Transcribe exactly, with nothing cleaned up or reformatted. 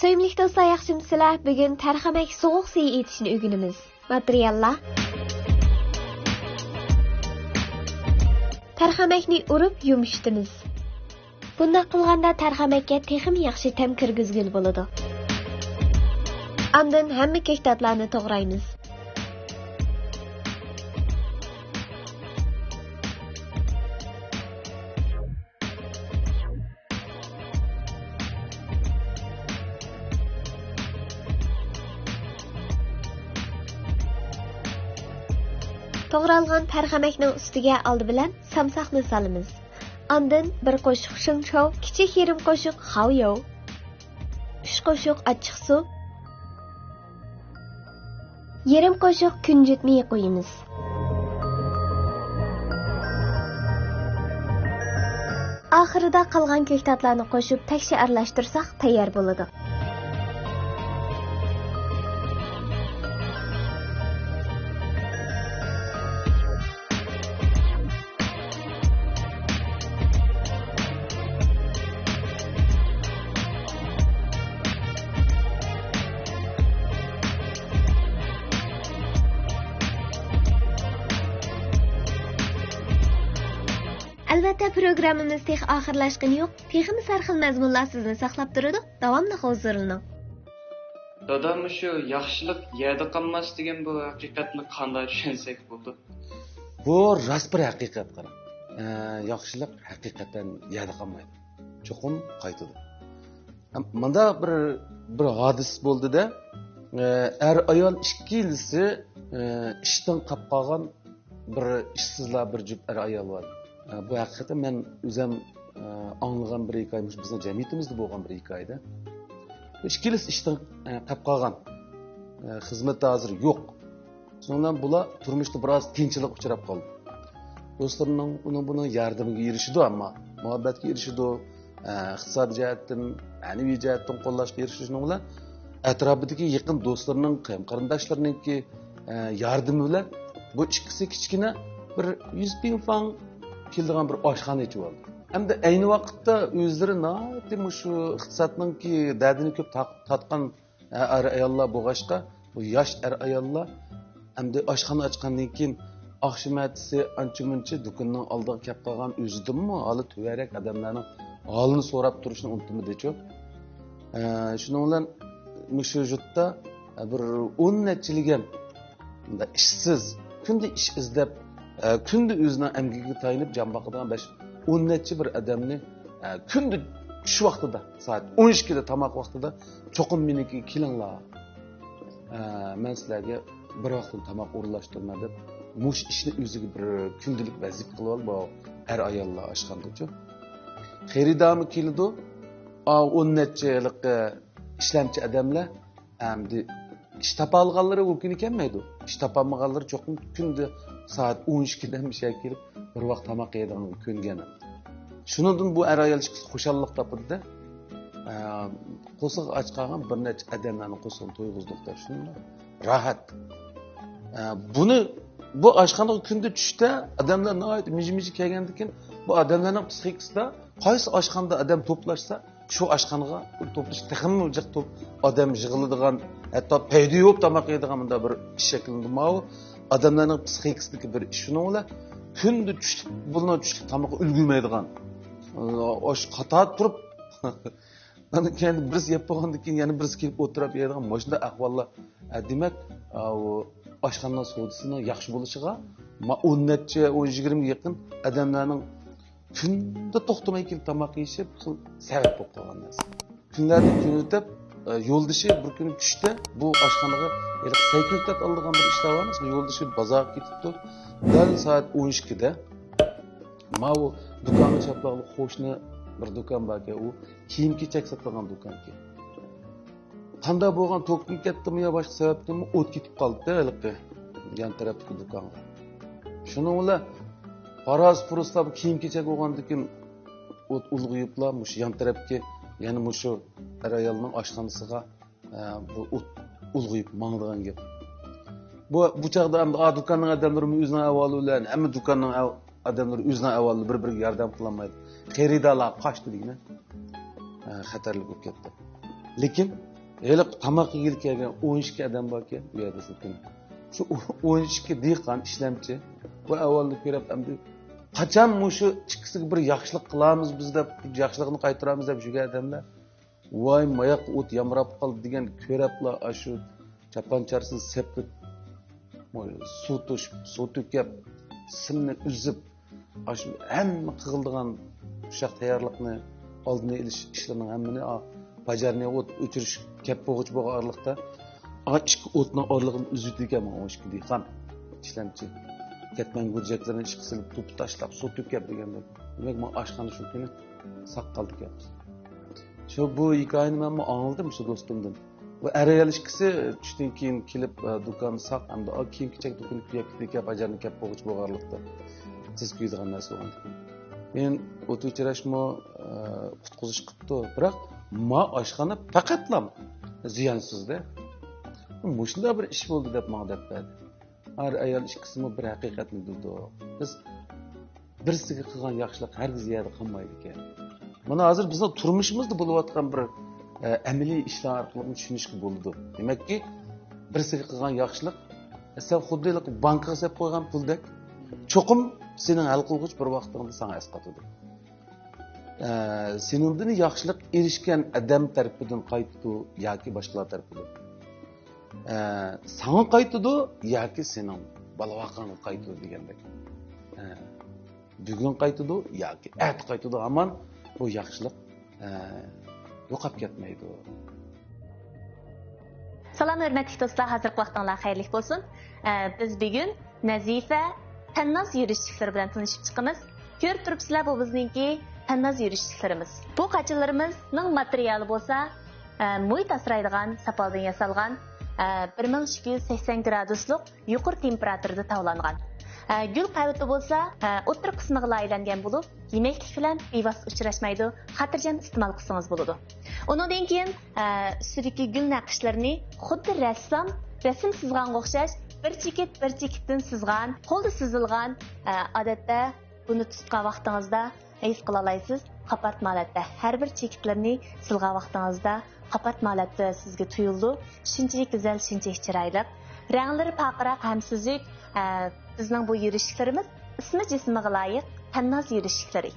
سۆيۈملۈك دوستلار، ياخشىمۇسىلەر؟ بۈگۈن تەرخەمەك سوغۇق سۈيى ئېتىشنى ئۆگىنىمىز. ماتېرىياللار: تەرخەمەكنى ئۇرۇپ يۇمشىتىمىز. بۇنداق قىلغاندا تەرخەمەككە تېخىمۇ ياخشى تەم كىرگۈزگىلى بولىدۇ. ئاندىن ھەممە كۆكتاتلارنى توغرايمىز. توغرالغان تەرخەمەكنىڭ ئۈستىگە ئالدى بىلەن سامساقنى سالىمىز. ئاندىن بىر قوشۇق شېڭشاۋ، كىچىك يېرىم قوشۇق خاۋياۋ، ئۈچ قوشۇق ئاچچىقسۇ، يېرىم قوشۇق كۈنجۈت مېيى قويىمىز. ئاخىرىدا قالغان كۆكتاتلارنى قوشۇپ تەكشى ئارىلاشتۇرساق تەييار بولىدۇ. ئەلۋەتتە، پروگراممىمىز تېخى ئاخىرلاشقىنى يوق. تېخىمۇ سەرخىل مەزمۇنلار سىزنى ساقلاپ تۇرىدۇ. داۋاملىق ھۇزۇرلىنىڭ. دادا، مۇشۇ ياخشىلىق يەردە قالماس دېگەن بۇ ھەقىقەتنى قانداق چۈشەنسەك بولىدۇ؟ بۇ راست بىر ھەقىقەت، قاراڭ. ئە، ياخشىلىق ھەقىقەتەن يەردە قالمايدۇ. چوقۇم قايتىدۇ. ھەم مۇنداق بىر، بىر ھادىسە بولدى-دە، ئە، ئەر-ئايال ئىككىلىسى، ئە، ئىشتىن قاپ قالغان بىر ئىشسىزلار، بىر جۈپ ئەر-ئايال بار. ئە، بۇ ھەقىقەتەن مەن ئۆزۈم، ئە، ئاڭلىغان بىر ھېكايە، مۇشۇ بىزنىڭ جەمئىيىتىمىزدە بولغان بىر ھېكايىدە. بۇ ئىككىلىسى ئىشتىن، ئە، قاپ قالغان. ئە، خىزمەت ھازىر يوق. شۇنىڭ بىلەن بۇلار تۇرمۇشتا بىراز قىيىنچىلىققا ئۇچراپ قالدى. دوستلىرىنىڭ، ئۇنىڭ بۇنىڭ ياردىمىگە ئېرىشىدۇ، ئەمما مۇھەببەتكە ئېرىشىدۇ، ئە، ئىقتىسادىي جەھەتتىن، مەنىۋى جەھەتتىن قوللاشقا ئېرىشىشىنىڭ بىلەن ئەتراپىدىكى يېقىن دوستلىرىنىڭ، قېرىنداشلىرىنىڭكى، ئە، ياردىمى بىلەن بۇ ئىككىسى كىچىككىنە بىر يۈز پىڭفاڭ كېلىدىغان بىر ئاشخانا ئېچىۋالدى. ھەمدە ئەينى ۋاقىتتا ئۆزلىرى ناھايىتى مۇشۇ ئىقتىسادنىڭكى دەردىنى كۆپ تارت-، تارتقان ئەر-ئاياللار بولغاچقا، بۇ ياش ئەر-ئاياللار ئەمدى ئاشخانا ئاچقاندىن كېيىن ئاخشام ئەتىسى ئانچە-مۇنچە دۇكىنىنىڭ ئالدىغا كەپ قالغان ئۆزىدىنمۇ ھالا تۆۋەنرەك ئادەملەرنىڭ ھالىنى سوراپ تۇرۇشنى ئۇنتۇمىدىچۇ. ئە، شۇنىڭ بىلەن مۇشۇ يۇرتتا، ئە، بىر ئون نەچچىلىگەن مۇنداق ئىشسىز، كۈندە ئىش ئىزدەپ، ئە، كۈندە ئۆزىنىڭ ئەمگىكىگە تايىنىپ جان باقىدىغان بەش، ئون نەچچە بىر ئادەمنى، ئە، كۈندە چۈش ۋاقتىدا، سائەت ئون ئىككىدە تاماق ۋاقتىدا چوقۇم مېنىڭكىگە كېلىڭلار. ئە، مەن سىلەرگە بىر ۋاقىتتىن تاماق ئورۇنلاشتۇرىمەن دەپ، مۇشۇ ئىشنى ئۆزىگە بىر كۈندىلىك ۋەزىپە قىلىۋالىدۇ بۇ ئەر-ئاياللار ئاشخانىدىچۇ. خېرىدارمۇ كېلىدۇ. ئا، ئون نەچچە ھېلىقى ئىشلەمچى ئادەملەر ئەمدى ئىش تاپالىغانلىرى ئۇ كۈنى كەلمەيدۇ. ئىش تاپالمىغانلىرى چوقۇم كۈندە سائەت ئون ئىككىدە مۇشۇ يەرگە كېلىپ، بىر ۋاق تاماق يەيدىغانغا كۆنگەن. شۇنىڭدىن بۇ ئەر-ئايال ئىككىسى خۇشاللىق تاپىدۇ-دە. ئە، قورسىقى ئاچ قالغان بىر نەچچە ئادەملەرنىڭ قورسىقىنى تويغۇزدۇق دەپ شۇنداق راھەت. ئە، بۇنى، بۇ ئاشخانىغا كۈندە چۈشتە ئادەملەر ناھايىتى مىجى-مىجى كەلگەندىن كېيىن، بۇ ئادەملەرنىڭ پسىخىكىسىدا قايسى ئاشخانىدا ئادەم توپلاشسا، شۇ ئاشخانىغا توپلىشىپ، تېخىمۇ جىق توپ-، ئادەم يىغىلىدىغان، ھەتتا پەيدە يۇيۇپ تاماق يەيدىغان مۇنداق بىر ئىش شەكىللىنىدۇ. ماۋۇ ئادەملەرنىڭ پسىخىكىسىدىكى بىر ئىش. شۇنىڭ بىلەن كۈندە چۈشلۈك، بۇلار چۈشلۈك تاماققا ئۈلگۈرمەيدىغان، ئاشۇ قاتار تۇرۇپ، ئاندىن كېيىن بىرسى يەپ بولغاندىن كېيىن يەنە بىرسى كېلىپ ئولتۇرۇپ يەيدىغان مۇشۇنداق ئەھۋاللار. ئە، دېمەك، ئاۋۇ ئاشخانىنىڭ سودىسىنىڭ ياخشى بولۇشىغا ما-، ئون نەچچە، ئون يىگىرمىگە يېقىن ئادەملەرنىڭ كۈندە توختىماي كېلىپ تاماق يېيىشى بىر خىل سەۋەب بولۇپ قالغان نەرسە. كۈنلەردىن كۈن ئۆتۈپ، ئە، يولدىشى بىر كۈنى چۈشتە بۇ ئاشخانىغا ھېلىقى سەي كۆكتات ئالىدىغان بىر ئىشلار بار ئەمەسمۇ؟ يولدىشى بازارغا كېتىپتۇ. دەل سائەت ئون ئىككىدە ماۋۇ دۇكانغا چاپلاقلىق قوشنا بىر دۇكان باركەن، ئۇ كىيىم-كېچەك ساتىدىغان دۇكانكەن. قانداق بولغان، توكتىن كەتتىمۇ يا باشقا سەۋەبتىنمۇ ئوت كېتىپ قالدى ھېلىقى يان تەرەپتىكى دۇكانغا. شۇنىڭ بىلەن پاراز-پۇرۇسلار بۇ كىيىم-كېچەك بولغاندىكىن ئوت ئۇلغىيىپلا مۇشۇ يان تەرەپكە، يەنە مۇشۇ ئەر-ئايالنىڭ ئاشخانىسىغا، ئە، بۇ ئوت ئۇلغىيىپ ماڭىدىغان گەپ. بۇ، بۇ چاغدا ئەمدى ئا دۇكاننىڭ ئادەملىرىمۇ ئۆزىنىڭ ئەھۋالى بىلەن، ھەممە دۇكاننىڭ ئەھ-، ئادەملىرى ئۆزىنىڭ ئەھۋالى بىلەن بىر-بىرىگە ياردەم قىلالمايدۇ. خېرىدارلار قاچتى دېگىنە. ئە، خەتەرلىك بولۇپ كەتتى. لېكىن ھېلىقى تاماق يېگىلى كەلگەن ئون ئىككى ئادەم باركەن، ئۇ يەردە سىلكىنىپ. شۇ ئون ئىككى دېھقان، ئىشلەمچى بۇ ئەھۋالنى كۆرۈپ، ئەمدى قاچان مۇشۇ ئىككىسىگە بىر ياخشىلىق قىلارمىز بىز دەپ، ياخشىلىقنى قايتۇرارمىز دەپ يۈرگەن ئادەملەر، ۋاي، ماياققا ئوت يامراپ قالدى دېگەن كۆرەپلا، ئاشۇ چاپان چارىسىنى سېپىپ، سۇ توشۇپ، سۇ تۆكۈپ، سىمنى ئۈزۈپ، ئاشۇ ھەممە قىلىدىغان ئۇششاق تەييارلىقنى، ئالدىنى ئېلىش ئىشلىرىنىڭ ھەممىنى، ئا، پاجارنى، ئوت ئۆچۈرۈش كەپ بولغۇچە بولغان ئارىلىقتا، ئا، ئىككى ئوتنىڭ ئارىلىقىنى ئۈزۈۋېتىدىكەن مانا ئون ئىككى دېھقان، ئىشلەمچى. كەتمەن گۈرجەكلىرىنى ئىشقا سېلىپ، توپا تاشلاپ، سۇ تۆكۈپ دېگەندەك. دېمەك، مانا ئاشخانا شۇ كۈنى ساق قالدىكەن. شۇ بۇ ھېكايىنى مەنمۇ ئاڭلىدىم شۇ دوستۇمدىن. بۇ ئەر-ئايال ئىككىسى چۈشتىن كېيىن كېلىپ، ئە، دۇكان ساق ھەمدە، ئا، كىيىم-كېچەك دۇكىنى كۆيۈپ كېتىدىكەن، پاجارنى كەپ بولغۇچە بولغانلىقتا. تېز كۆيىدىغان نەرسە بولغاندىكىن. كېيىن ئوت ئۆچۈرۈشمۇ، ئە، قۇتقۇزۇش قىپتۇ. بىراق ما ئاشخانا پەقەتلا زىيانسىزدە. مۇشۇنداق بىر ئىش بولدى دەپ ماڭا دەپ بەردى. ئەر-ئايال ئىككىسىمۇ بىر ھەقىقەتنى بىلدۇق. بىز بىرسىگە قىلغان ياخشىلىق ھەرگىز يەردە قالمايدىكەن. مانا ھازىر بىزنىڭ تۇرمۇشىمىزدا بولۇۋاتقان بىر، ئە، ئەمەلىي ئىشلار ئارقىلىق چۈشىنىشكە بولىدۇ. دېمەككى، بىرسىگە قىلغان ياخشىلىق، سەن خۇددى بانكىغا سېلىپ قويغان پۇلدەك، چوقۇم سېنىڭ ھەل قىلغۇچ بىر ۋاقتىڭدا ساڭا ئەسقاتىدۇ. ئە، سېنىڭدىن ياخشىلىق ئېرىشكەن ئادەم تەرىپىدىن قايتىدۇ ياكى باشقىلار تەرىپىدىن؟ ئە، ساڭا قايتىدۇ ياكى سېنىڭ بالا-ۋاقاڭغا قايتىدۇ دېگەندەك. ئە، بۈگۈن قايتىدۇ ياكى ئەتە قايتىدۇ، ھامان بۇ ياخشىلىق، ئە، يوقاپ كەتمەيدۇ. سالام، ھۆرمەتلىك دوستلار، ھازىرقى ۋاقتىڭلار خەيرلىك بولسۇن. ئە، بىز بۈگۈن نەزىپە تەنناز يۈرۈشلۈكلىرى بىلەن تونۇشۇپ چىقىمىز. كۆرۈپ تۇرۇپسىلەر، بۇ بىزنىڭكى تەنناز يۈرۈشلۈكلىرىمىز. بۇ قاچىلىرىمىزنىڭ ماتېرىيالى بولسا، ئە، مۇھىت ئاسرايدىغان ساپالدىن ياسالغان، ئە، بىر مىڭ ئىككى يۈز سەكسەن گرادۇسلۇق يۇقىرى تېمپېراتۇرىدا تاۋلانغان. ئە، گۈل قەۋىتى بولسا، ئە، ئوتتۇرا قىسمىغىلا ئايلانغان بولۇپ، يېمەكلىك بىلەن بىۋاسىتە ئۇچراشمايدۇ، خاتىرجەم ئىستېمال قىلسىڭىز بولىدۇ. ئۇنىڭدىن كېيىن، ئە، ئۈستىدىكى گۈل نەقىشلىرىنى خۇددى رەسسام رەسىم سىزغانغا ئوخشاش بىر چېكىت، بىر چېكىتتىن سىزغان، قولدا سىزىلغان، ئە، ئادەتتە بۇنى تۇتقان ۋاقتىڭىزدا ھېس قىلالايسىز، قاپارتما ھالەتتە. ھەر بىر چېكىتلىرىنى سىزغان ۋاقتىڭىزدا قاپارتما ھالەتتە سىزگە تۇيۇلىدۇ. شۇنچىلىك گۈزەل، شۇنچىلىك چىرايلىق. رەڭلىرى پارقىراق ھەم سۈزۈك. ئە، بىزنىڭ بۇ يۈرۈشلۈكلىرىمىز ئىسمى جىسمىغا لايىق تەنناز يۈرۈشلۈكلىرى.